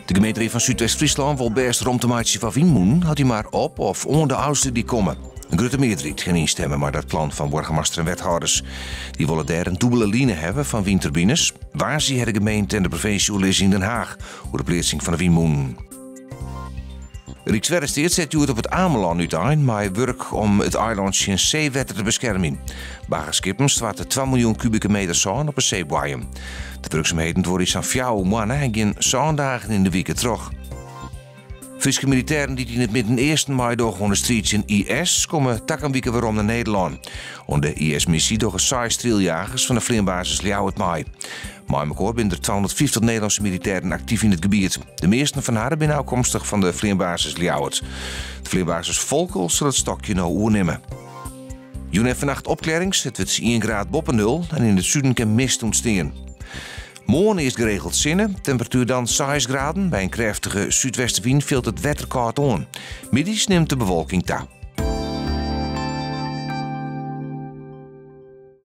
De gemeenterie fan Súdwest-Fryslân wol bêst romte meitsje foar wynmûnen, as dy mar op of oan de Ofslútdyk komme. In grutte mearderheid kin ynstimme mei dat plan fan boargemaster en wethâlders. Dy wolle dêr in dûbele line hawwe fan wynturbines. Woansdei ha de gemeente en de provinsje oerlis yn Den Haag oer de pleatsing fan de wynmûnen. Rykswettersteat set hjoed op It Amelân útein mei wurk om it eilân tsjin seewetter te beskermjen. Baggerskippen stoarte twa miljoen kubike meter sân op 'e seeboaiem. De wurksumheden duorje sa'n fjouwer moanne en gean sân dagen yn de wike troch. Fryske militêren dy't yn it Midden-Easten meidogge oan de striid tsjin IS komme takom wike werom nei Nederlân. Oan de IS-missy dogge seis strieljagers fan de fleanbasis Ljouwert mei. Mei mekoar binne der 250 Nederlânske militêren aktyf yn it gebiet. De measten fan harren binne ôfkomstich fan de fleanbasis Ljouwert. De fleanbasis Volkel sil it stokje no oernimme. Jûn en fannacht opklearrings, it wurdt ien graad boppe nul en yn it suden kin mist ûntstean. Moarn earst geregeld sinne, temperatuer dan seis graden. By in krêftige súdwestewyn fielt it wetterkâld oan. Middeis nimt de bewolking ta.